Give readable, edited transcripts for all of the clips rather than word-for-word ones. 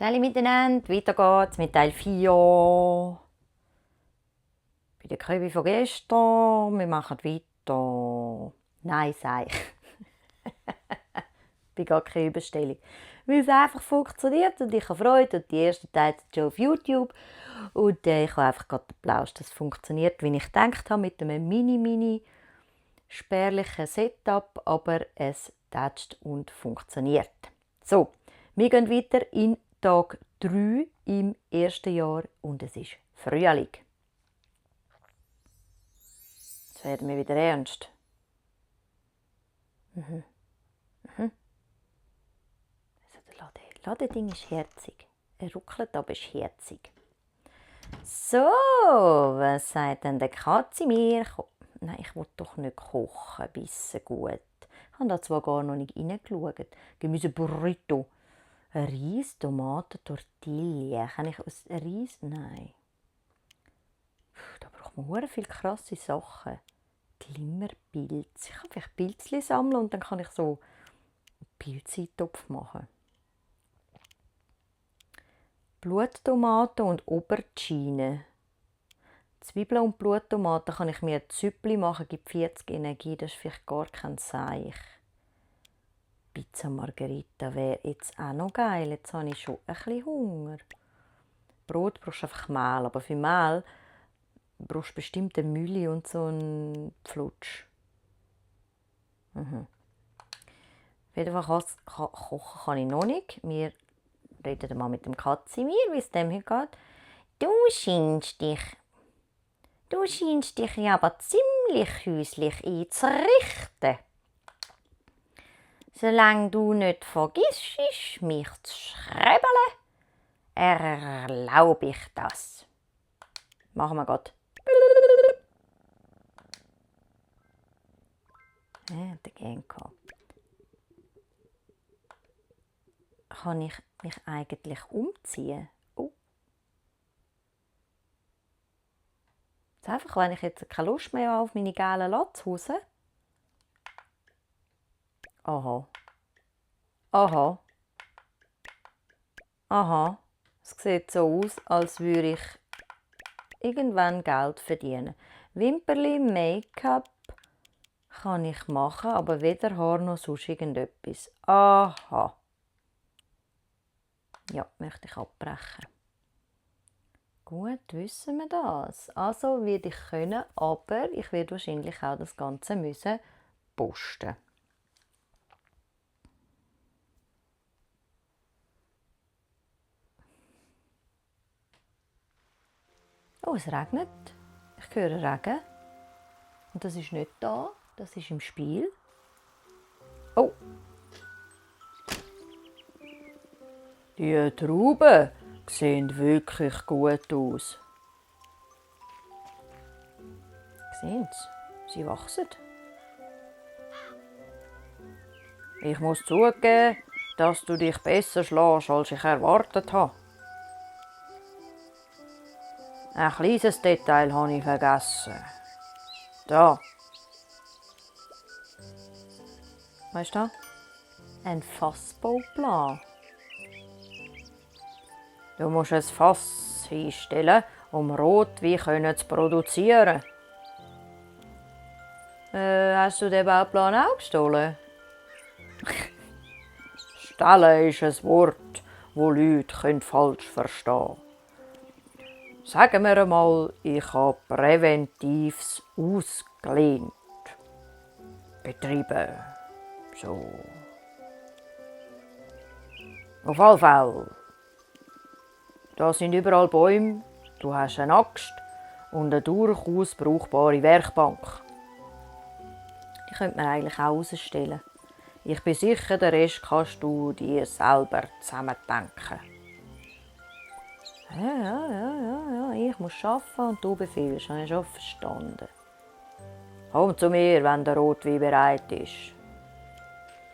Hallo miteinander, weiter geht's mit Teil 4. Bei der Kröbi von gestern, wir machen weiter. Nein, sag ich. Bei gar keine Überstellung. Weil es einfach funktioniert und ich habe Freude und die ersten Teile sind schon auf YouTube. Und ich habe einfach gerade den Applaus, das funktioniert, wie ich gedacht habe, mit einem mini spärlichen Setup, aber es tätscht und funktioniert. So, wir gehen weiter in Tag 3 im ersten Jahr und es ist Frühling. Jetzt werden wir wieder ernst. Also das Ladeding ist herzig. Er ruckelt, aber ist herzig. So, was sagt denn der Katzimir? Nein, ich will doch nicht kochen, bisschen gut. Ich habe da zwar gar noch nicht reingeschaut. Gemüse Burrito. Reis, Tomaten, Tortilla. Kann ich aus Reis? Nein. Da braucht man sehr viele krasse Sachen. Glimmerpilz. Ich kann vielleicht Pilzchen sammeln und dann kann ich so einen Pilzeintopf machen. Bluttomaten und Aubergine. Zwiebeln und Bluttomaten kann ich mir ein Züppli machen, gibt 40 Energie, das ist vielleicht gar kein Seich. Pizza Margherita wäre jetzt auch noch geil, jetzt habe ich schon ein bisschen Hunger. Brot brauchst du einfach Mehl, aber für Mehl brauchst du bestimmt eine Mühle und so einen Pflutsch. Auf jeden Fall kochen kann ich noch nicht. Wir reden mal mit dem Katzimir, wie es dem hier geht. Du scheinst dich ja aber ziemlich häuslich einzurichten. Solange du nicht vergisst, mich zu schreiben, erlaube ich das. Machen wir grad. Hat er gern gehabt. Kann ich mich eigentlich umziehen? Oh. Jetzt einfach, wenn ich jetzt keine Lust mehr habe auf meine gelben Latzhosen. Aha. Es sieht so aus, als würde ich irgendwann Geld verdienen. Wimperli, Make-up kann ich machen, aber weder Haar noch sonst irgendetwas. Aha. Ja, möchte ich abbrechen. Gut, wissen wir das. Also werde ich können, aber ich werde wahrscheinlich auch das Ganze müssen posten. Oh, es regnet. Ich höre Regen. Und das ist nicht da, das ist im Spiel. Oh! Die Trauben sehen wirklich gut aus. Sehen Sie? Sie wachsen. Ich muss zugeben, dass du dich besser schlägst, als ich erwartet habe. Ein kleines Detail habe ich vergessen. Da. Weißt du? Ein Fassbauplan. Du musst ein Fass hinstellen, um Rotwein zu produzieren. Hast du den Bauplan auch gestohlen? Stellen ist ein Wort, das Leute falsch verstehen können. Sagen wir einmal, ich habe Präventives ausgelehnt. Betrieben. So. Auf alle Fälle. Da sind überall Bäume, du hast eine Axt und eine durchaus brauchbare Werkbank. Die könnte man eigentlich auch rausstellen. Ich bin sicher, den Rest kannst du dir selber zusammendenken. Ja, ich muss arbeiten und du befiehlst, habe ich schon verstanden. Komm zu mir, wenn der Rotwein bereit ist.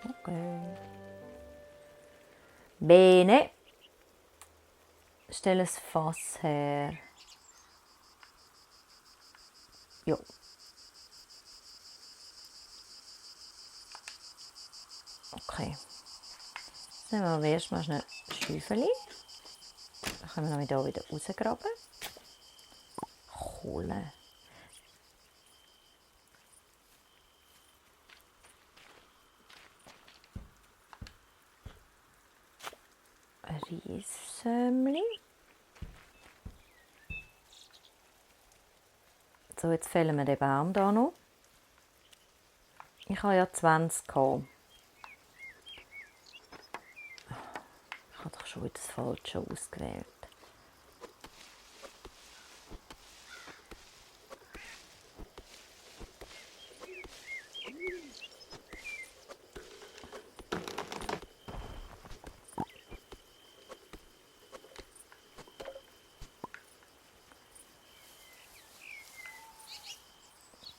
Okay. Bene. Stell ein Fass her. Ja. Okay. Dann nehmen wir erstmal schnell ein Schäufeli. Dann können wir hier wieder rausgraben. Kohle. Ein Reissömmli. So, jetzt fällen wir den Baum hier noch. Ich habe ja 20 gehabt. Ich habe doch schon wieder das Falsche ausgewählt.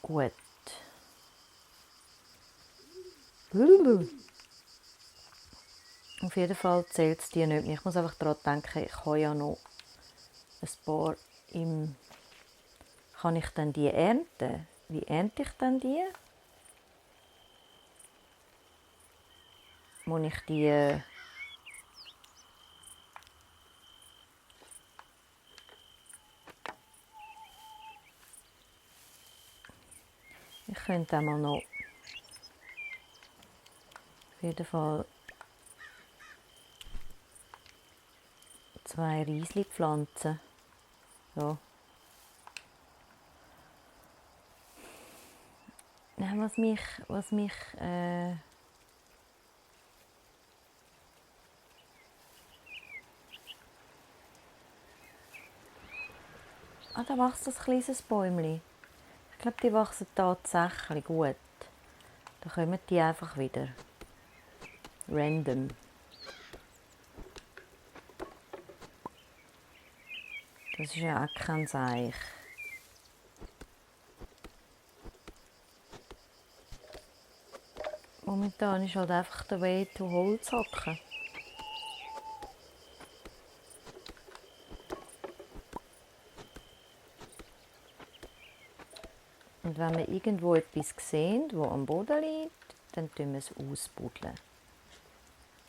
Gut. Auf jeden Fall zählt es die nicht mehr. Ich muss einfach daran denken, ich habe ja noch ein paar im... Kann ich dann die ernten? Wie ernte ich dann die? Muss ich die... Ich könnte einmal noch... Auf jeden Fall 2 Riesli pflanzen. So. Was mich da wächst ein kleines Bäumchen. Ich glaube, die wachsen tatsächlich gut. Da kommen die einfach wieder. Random. Das ist ja auch kein Seich. Momentan ist halt einfach der Way to Holz hacken. Und wenn wir irgendwo etwas sehen, das am Boden liegt, dann tun wir es ausbuddeln.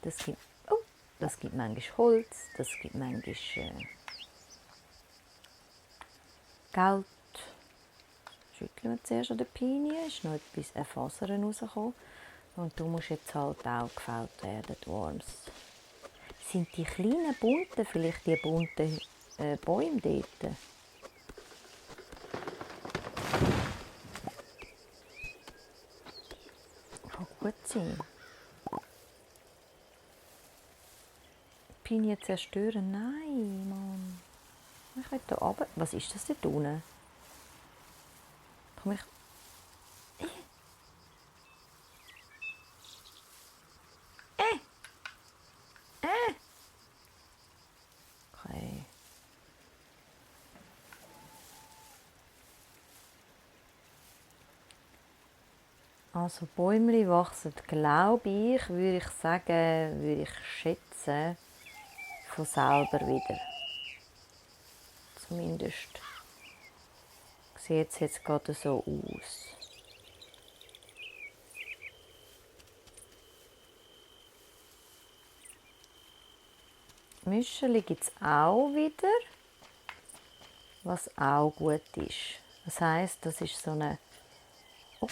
Das gibt manchmal Holz, das gibt manchmal Geld. Schütteln wir zuerst an der Pinie, ist noch etwas Fasern rausgekommen. Und du musst jetzt halt auch gefällt werden, die Worms. Sind die kleinen bunten, vielleicht die bunten Bäume dort? Kann gut sein. Pinie zerstören? Nein, Mann. Ich will hier runter. Was ist das dort unten? Komm ich... Okay. Also Bäume wachsen, glaube ich, würde ich sagen, würde ich schätzen, von selber wieder. Zumindest sieht es jetzt gerade so aus. Müscherli gibt es auch wieder, was auch gut ist. Das heisst, das ist so eine... Oh,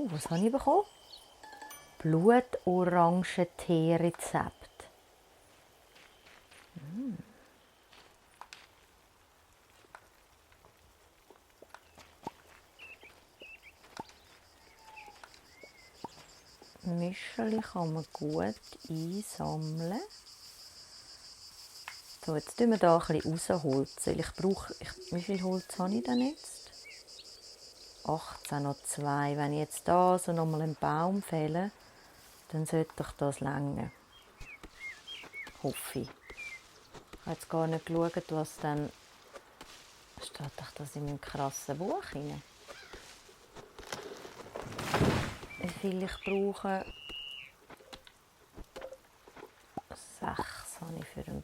was habe ich bekommen? Blutorangen-Tee-Rezept. Müscherli kann man gut einsammeln. So, jetzt tun wir hier ein bisschen rausholzen. Wie viel Holz habe ich denn jetzt? 18 noch 2. Wenn ich jetzt hier so nochmal einen Baum fälle, dann sollte doch das reichen. Hoffe ich. Ich habe jetzt gar nicht geschaut, was dann... Steht doch das in meinem krassen Buch rein? Wie viel ich brauche? 6 habe ich für einen...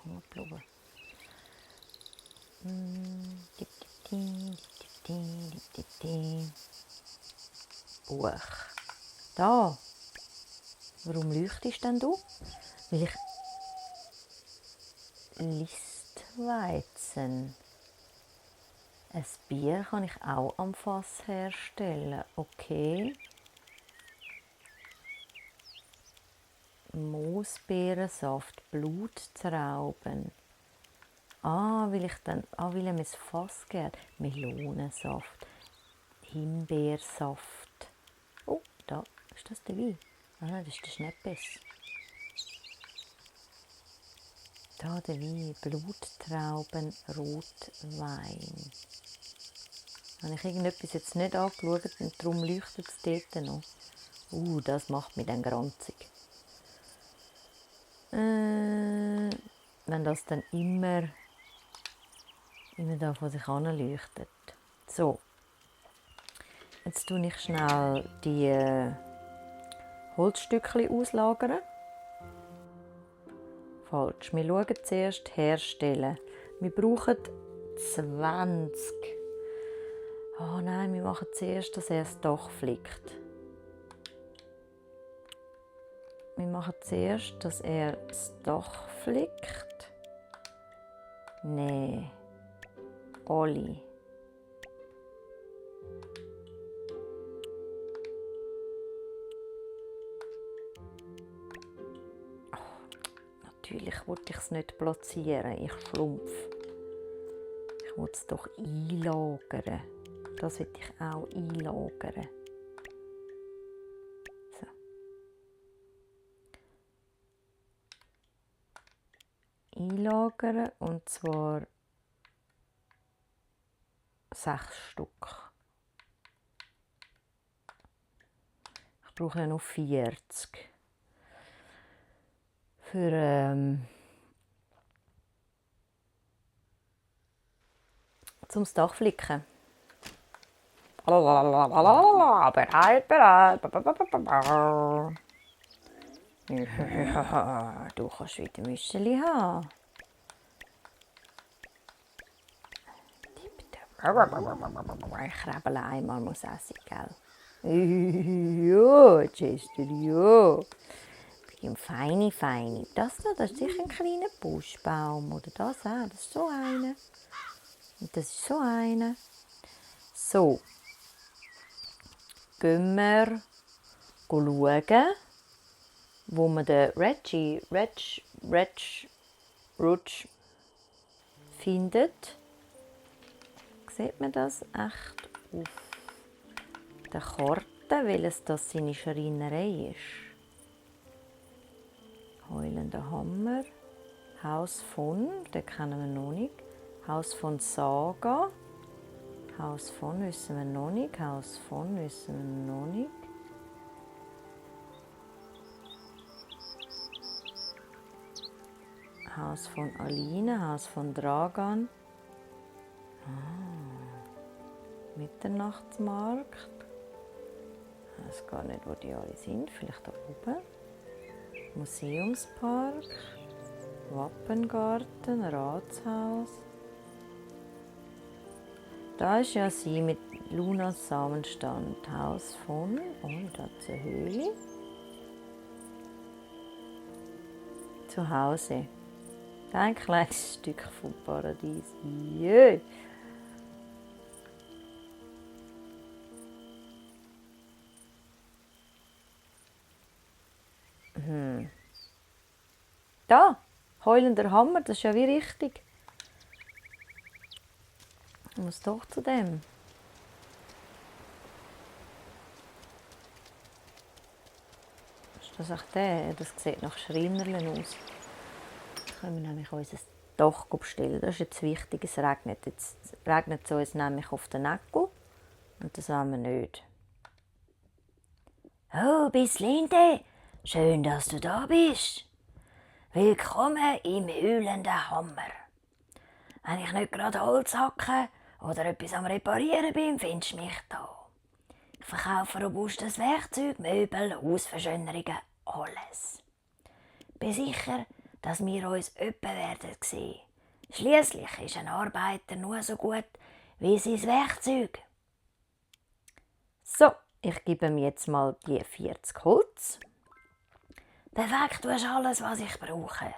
Hungerblumen. Buch. Da. Warum leuchtest denn du? Weil ich... Listweizen. Ein Bier kann ich auch am Fass herstellen. Okay. Moosbeerensaft, Bluttrauben. Weil er mir das Fass gärt. Melonensaft, Himbeersaft. Oh, da ist das der Wein. Nein, das ist der Schneppes. Da der Wein, Bluttrauben, Rotwein. Habe ich irgendetwas jetzt nicht angeschaut und darum leuchtet es dort noch. Das macht mich dann granzig. Wenn das dann immer da vor sich hin leuchtet. So. Jetzt tue ich schnell die Holzstückchen auslagern. Falsch. Wir schauen zuerst herstellen. Wir brauchen 20. Oh nein, wir machen zuerst, dass er das Dach flickt. Wir machen zuerst, dass er das Dach flickt. Nein. Oli. Natürlich wollte ich es nicht platzieren. Ich schlumpf. Ich will es doch einlagern. Das will ich auch einlagern. So. Einlagern und zwar 6 Stück. Ich brauche noch 40. Zum Dach flicken. Bereit. Du kannst wieder Müsli haben. Ich krabbele einmal, muss essen, gell? Ja, Chester, ja. Feini. Das ist sicher ein kleiner Buschbaum. Oder das auch. Das ist so einer. Und das ist so einer. So. Gehen wir schauen, wo man den Rutsch findet. Sieht man das echt auf der Karte, welches das seine Schreinerei ist? Heulender Hammer, Haus von, den kennen wir noch nicht. Haus von Saga, Haus von wissen wir noch nicht, Haus von wissen wir noch nicht. Haus von Aline, Haus von Dragan. Mitternachtsmarkt. Ich weiß gar nicht, wo die alle sind, vielleicht da oben. Museumspark, Wappengarten, Ratshaus. Da ist ja sie mit Lunas Samenstand. Haus von, da ist eine Höhle. Zu Hause. Ein kleines Stück vom Paradies. Jö. Da, heulender Hammer, das ist ja wie richtig. Ich muss doch zu dem. Ist das echt der? Das sieht nach Schreinerlen aus. Jetzt können wir nämlich unser Dach bestellen. Das ist jetzt wichtig, es regnet. Jetzt regnet es uns nämlich auf den Nägel. Und das wollen wir nicht. Oh, Bislinde, schön, dass du da bist. Willkommen im heulenden Hammer. Wenn ich nicht gerade Holz hacke oder etwas am Reparieren bin, findest du mich da. Ich verkaufe robustes Werkzeug, Möbel, Hausverschönerungen, alles. Bin sicher, dass wir uns öppe werden sehen. Schliesslich ist ein Arbeiter nur so gut wie sein Werkzeug. So, ich gebe mir jetzt mal die 40 Holz. Perfekt, du hast alles, was ich brauche.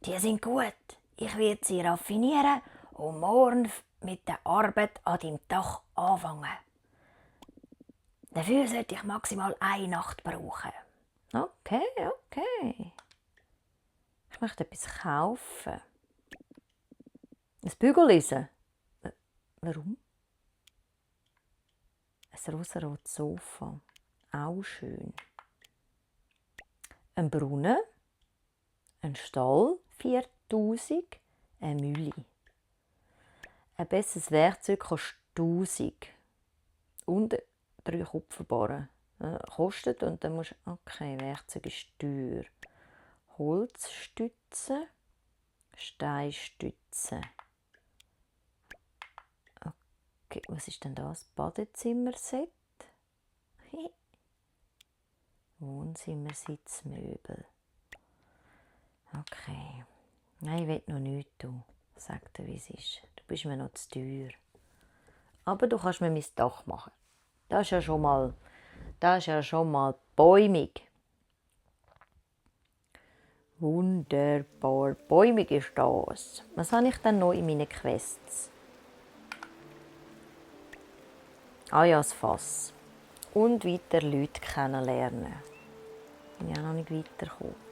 Die sind gut. Ich werde sie raffinieren und morgen mit der Arbeit an deinem Dach anfangen. Dafür sollte ich maximal 1 Nacht brauchen. Okay. Ich möchte etwas kaufen. Ein Bügeleisen. Warum? Ein rosarotes Sofa. Auch schön. Ein Brunnen. Ein Stall. 4000. Eine Mühle. Ein besseres Werkzeug kostet 1000. Und 3 Kupferbarren. Kostet und dann musst du... Okay, Werkzeug ist teuer. Holzstützen. Steinstützen. Okay, was ist denn das? Badezimmerset? Wohnzimmer, Sitzmöbel. Okay. Nein, ich will noch nichts tun. Sag dir, wie es ist. Du bist mir noch zu teuer. Aber du kannst mir mein Dach machen. Das ist ja schon mal bäumig. Wunderbar. Bäumig ist das. Was habe ich denn noch in meinen Quests? Ah ja, das Fass. Und weiter Leute kennenlernen. Bin ich auch noch nicht weitergekommen.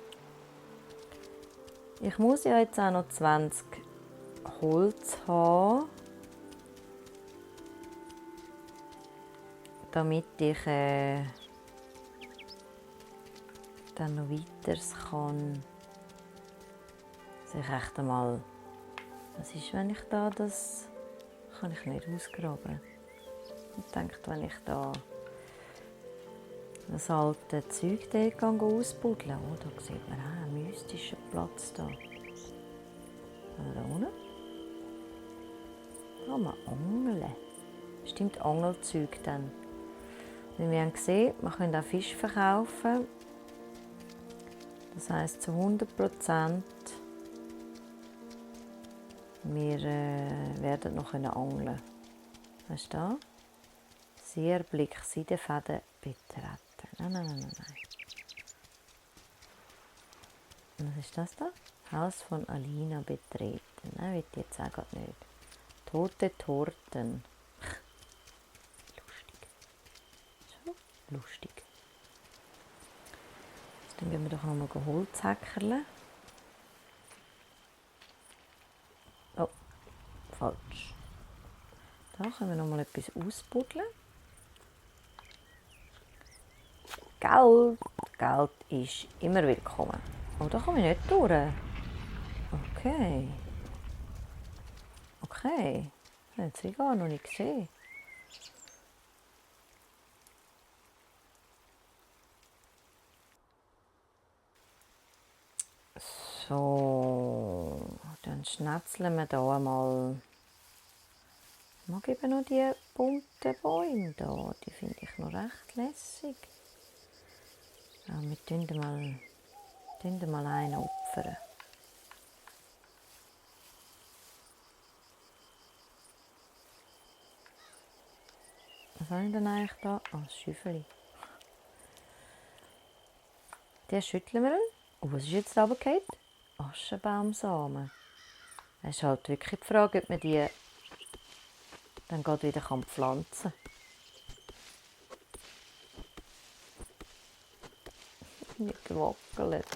Ich muss ja jetzt auch noch 20 Holz haben, damit ich dann noch weiter kann. Also ich echt einmal, was ist, wenn ich da das kann ich nicht ausgraben. Ich denke, wenn ich da das alte Zeug dort ausbuddeln, oh, da sieht man auch einen mystischen Platz da. Da unten kann man angeln. Bestimmt Angelzeug dann. Wie wir haben gesehen, man kann auch Fisch verkaufen. Das heisst zu 100%, wir werden noch angeln können. Was ist da? Seherblick, Seidefäden betreten. Nein. Was ist das da? Haus von Alina betreten. Nein, will ich jetzt auch grad nicht. Tote Torten. Lustig. So, lustig. Dann gehen wir doch noch mal Holz häckerle. Oh, falsch. Da können wir noch mal etwas ausbuddeln. Geld ist immer willkommen. Oh, da komme ich nicht durch. Okay. Das habe ich gar noch nicht gesehen. So, dann schnetzeln wir hier einmal. Ich mag eben noch die bunten Bäume hier. Die finde ich noch recht lässig. Ja, wir tun mal einen opfern. Was habe ich denn eigentlich da? Ah, das Schäufeli. Den schütteln wir. Und was ist jetzt da runtergefallen? Aschenbaumsamen. Es ist halt wirklich die Frage, ob man die dann gerade wieder pflanzen kann. Nicht gewackelt.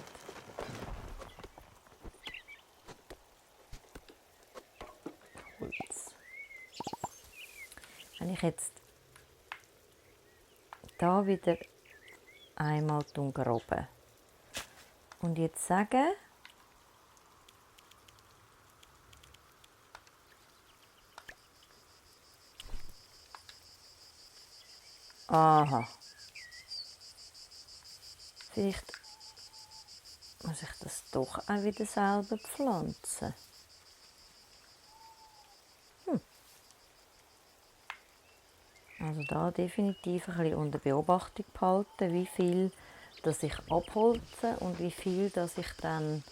Holz. Wenn ich jetzt da wieder einmal graben und jetzt sagen, aha, vielleicht muss ich das doch auch wieder selber pflanzen. Also da definitiv ein bisschen unter Beobachtung behalten, wie viel dass ich abholze und wie viel dass ich dann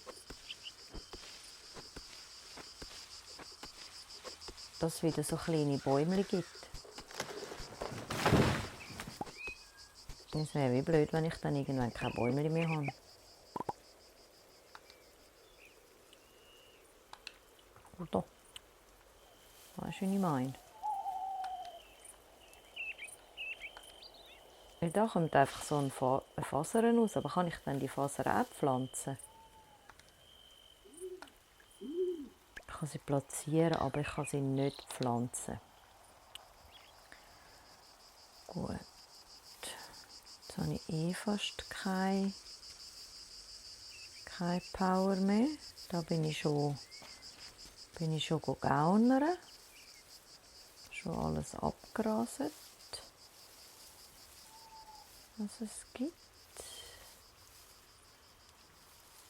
das wieder so kleine Bäumchen gibt. Es wäre wie blöd, wenn ich dann irgendwann keine Bäumchen mehr habe. Oder? Weißt du, wie ich meine? Weil da kommt einfach so eine Faser raus. Aber kann ich dann die Faser auch pflanzen? Ich kann sie platzieren, aber ich kann sie nicht pflanzen. Gut. Jetzt habe ich fast keine Power mehr. Da bin ich schon gaunern. Schon alles abgerastet, was es gibt.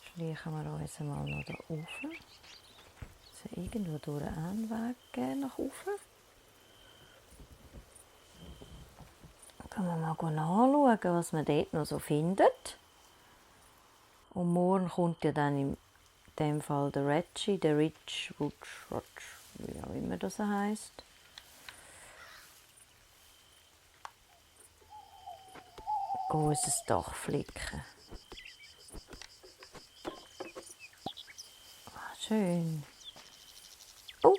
Schleichen wir uns mal noch da rauf. Also irgendwo durch einen Weg geben nach oben. Dann können wir mal nachschauen, was man dort noch so findet. Und morgen kommt ja dann in dem Fall der Reggie, der Rich, wie auch immer das heisst. Unser Dach flicken. Ah, schön. Oh,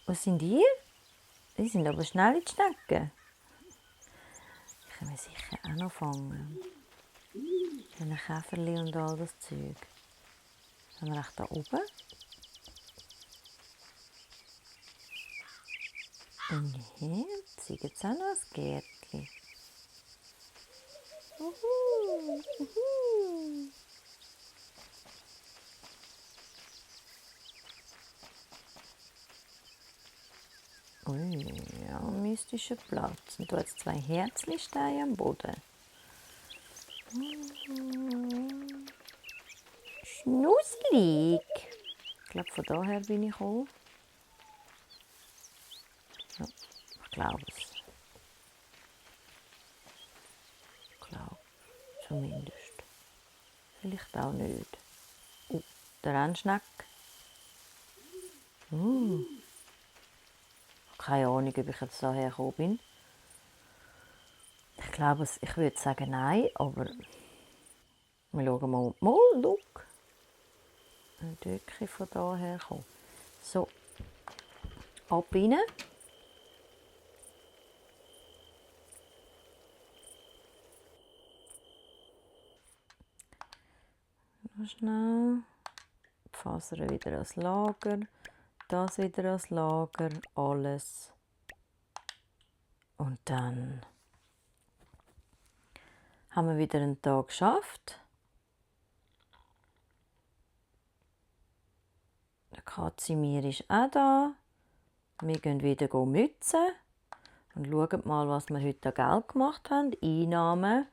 was sind die? Die sind aber schnell in die Schnecken. Die können wir sicher auch noch fangen. Ein Käferli und all das Zeug. Haben wir echt da oben? Und hier zeigen sie auch noch ein Gärtchen. Uhu, uhu. Ui, ja, mystischer Platz. Und da jetzt 2 Herzlisteine am Boden. Schnusselig. Ich glaube, von daher bin ich gekommen. Ja, ich glaube es. Ich glaube zumindest. Vielleicht auch nicht. Der Rennschneck. Keine Ahnung, ob ich jetzt daher gekommen bin. Ich glaube, ich würde sagen nein, aber wir schauen mal. Mal, schau. Ein Stückchen von daher kommen. So, ab rein. Noch schnell. Die Fasern wieder ans Lager. Das wieder ans Lager. Alles. Und dann haben wir wieder einen Tag geschafft. Der Katzimir ist auch da. Wir gehen wieder mützen und schauen mal, was wir heute an Geld gemacht haben. Einnahmen.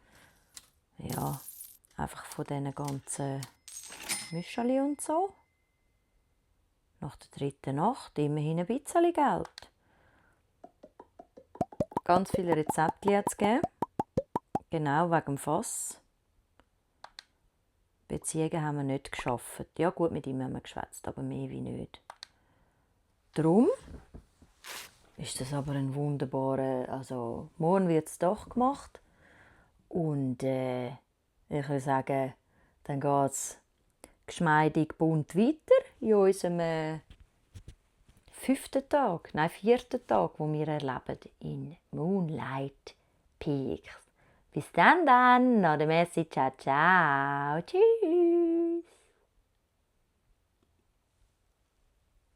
Ja, einfach von diesen ganzen Müscheli und so. Nach der 3. Nacht immerhin ein bisschen Geld. Ganz viele Rezepte hat es gegeben. Genau, wegen dem Fass. Beziehungen haben wir nicht geschafft. Ja gut, mit ihm haben wir geschwätzt, aber mehr wie nicht. Darum ist das aber ein wunderbarer, also morgen wird es doch gemacht. Und ich würde sagen, dann geht es geschmeidig bunt weiter in unserem 4. Tag, wo wir erleben in Moonlight Peaks. Bis dann, nach der Message. Ciao, ciao. Tschüss.